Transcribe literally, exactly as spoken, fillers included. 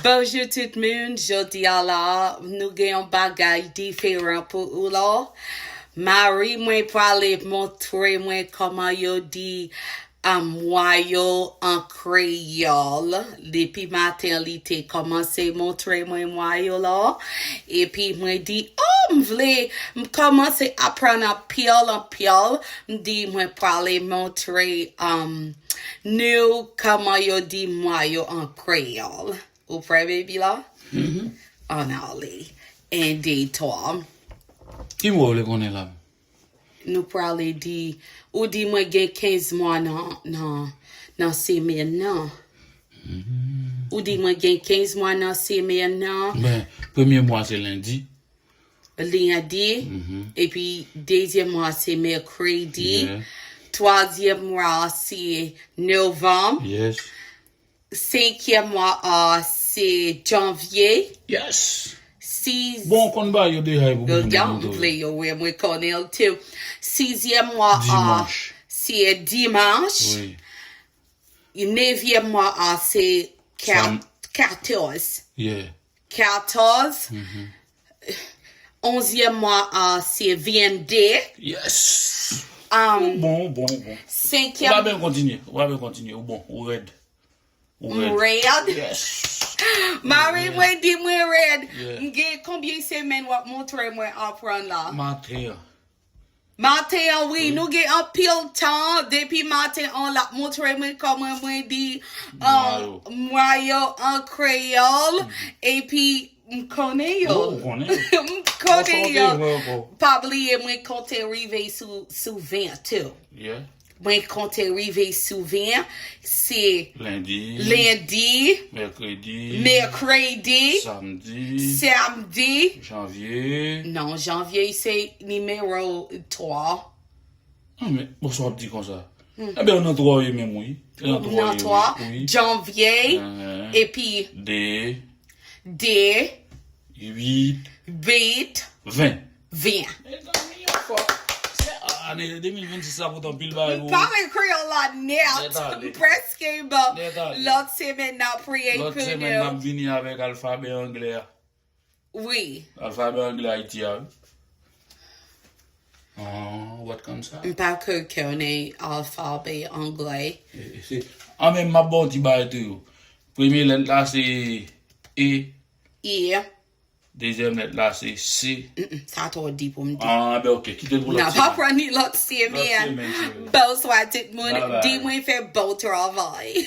Bonjou tout moun, jodi a la, nou gen yon bagay diferan pou ou la. Mari mwen prale montre mwen kòman yo di, um, mwa yo an kreyòl. Depi maten, li te kòmanse montre mwen mwa yo la. Epi mwen di, oh, m vle, m kòmanse aprann anpil, anpil. M di, mwen prale montre, um, nou kòman yo di mwa yo an kreyòl. Ou prè, baby la? Ann ale. En, de, twa. Ki mo w vle konnen la? Nou prale di, ou di mwen gen kenz mwa nan, nan, nan semèn nan. Ou di mwen gen kenz mwa nan semèn nan. Ben, premye mwa se lendi. Lendi. Epi dezyèm mwa se mèkredi. Yeah. Twazyèm mwa se novanm. Yes. Senkyèm mwa a se janvye. Yes. Siz. Bon, konn ba yo de hay pou Yo moun jan m vle yo wè mwen konnen l tou. Sizyèm mwa a Dimanch. Se dimanch. Wi. Nevyèm mwa a se kat- Sam- katòz. Yeah. Katòz. Onzyèm mwa a se vennde. Yes. Um, Ou bon, ou bon, ou bon. Ou pa Senkyèm byen kontinye. Ou pa byen kontinye. Ou bon, ou rèd. Ou M rèd. Rèd. Yes. Mari mwen di mwen rèd. Yeah. M gen konbyen semèn w ap montre mwen aprann la? Maten an. Maten an, wi, nou gen anpil tan. Depi maten an, l ap montre mwen kòman mwen di, um, mwa yo an kreyòl. Epi, m konnen yo. Oh, ou konnen. M konnen yo. Pa bliye, mwen konte rive sou, sou ven tou. Yeah. Mwen konte rive sou ven, se Lendi. Lendi, Mèkredi. Mèkredi, Samdi. Samdi. Janvye. Non, janvye se nimewo twa. Ah, men, bon, sa w ap di konsa? Ebyen, nan twa w ye menm, wi. Nan twa w ye, wi. Janvye, epi de. De. Uit. Uit. Ven. Ven. Mezanmi, yo fò. Se, a, ane de mil vennsis la pote anpil bagay pou ou. M pale kreyòl la nèt. Nèt ale. M prèske bon. Nèt ale. Lòt semèn n ap priye pou nou. Lòt semèn n ap vini avèk alfabè anglè a. Wi. Alfabè anglè Ayiti a, wi. Ah, what konsa? M pa konnen alfabè anglè. E, e, se, an men m ap ba w ti bagay tou. Premye lèt la se E. E. Dezyèm lèt la se C. Mm, mm, sa twò di pou m di. Ah, ben, ok, kite l pou lòt semèn. N ap aprann li lòt semèn. Lòt semèn, cheri. Bonswa tout moun. Bye bye. Di mwen fè bon travay.